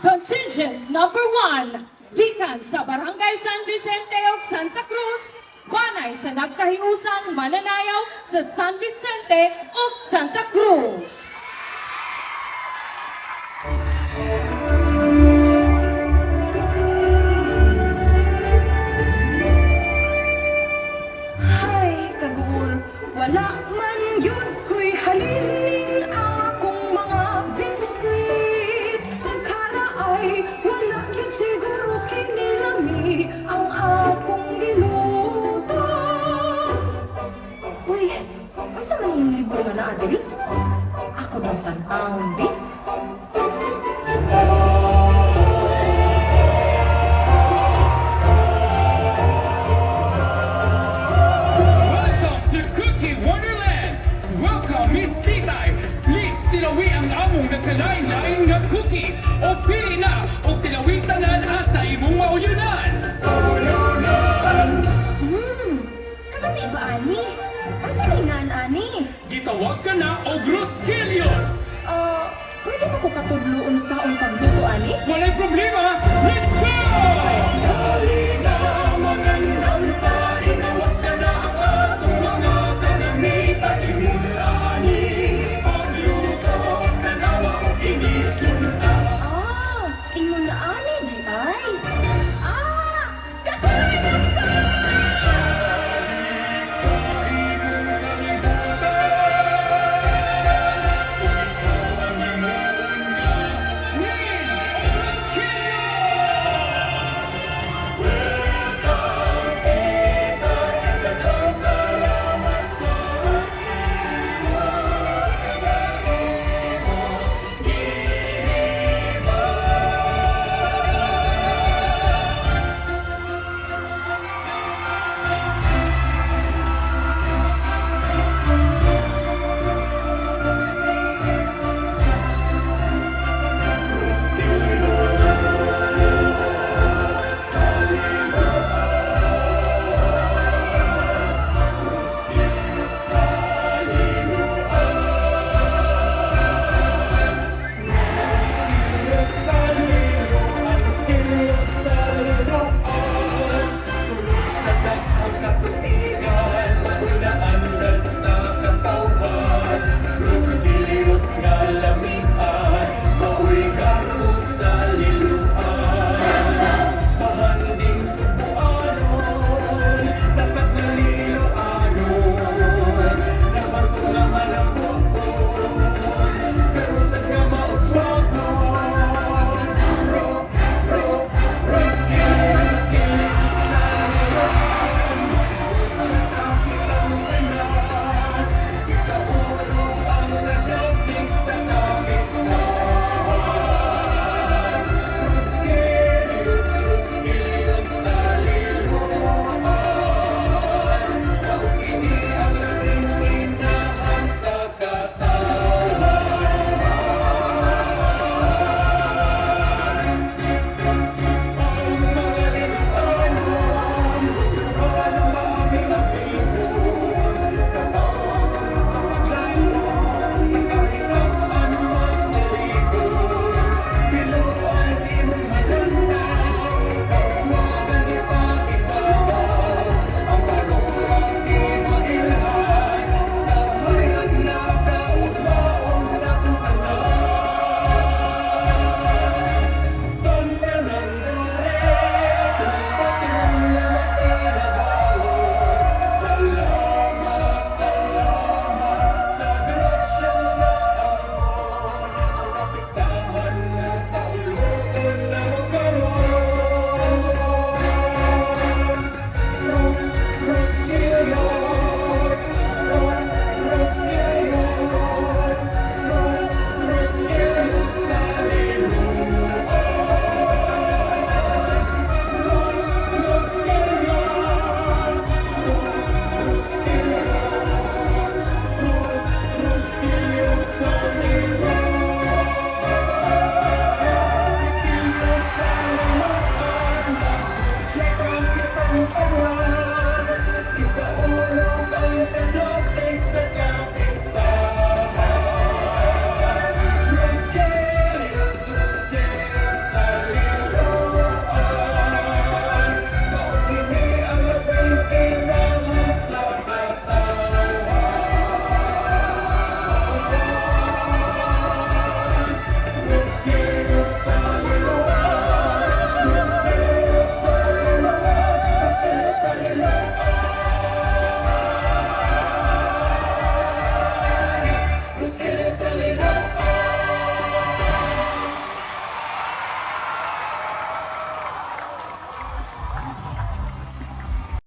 Contingent number 1, gikan sa Barangay San Vicente ug Santa Cruz, banay sa nagkahiusang mananayaw sa San Vicente ug Santa Cruz. Hay, kaguol, wala man yun ko'y haliling akong mga biskwit. Pagkara ay wala yun siguro kinilami ang akong giluto. Uy, asa man yung libro nga naa diri? Ako dong tan-awon di. Welcome to Cookie Wonderland! Welcome, Miss Titay! Please, tilawi ang among nagkalain-lain nga cookies o pili na og tilawi tanan asa imong mauyunan! Kalami ba ani? Asa may naan ani? Gitawag ka na og Rosquelios! Ah, pwede ba ko patudloon sa ang pagluto ani? Walay problema! Let's go!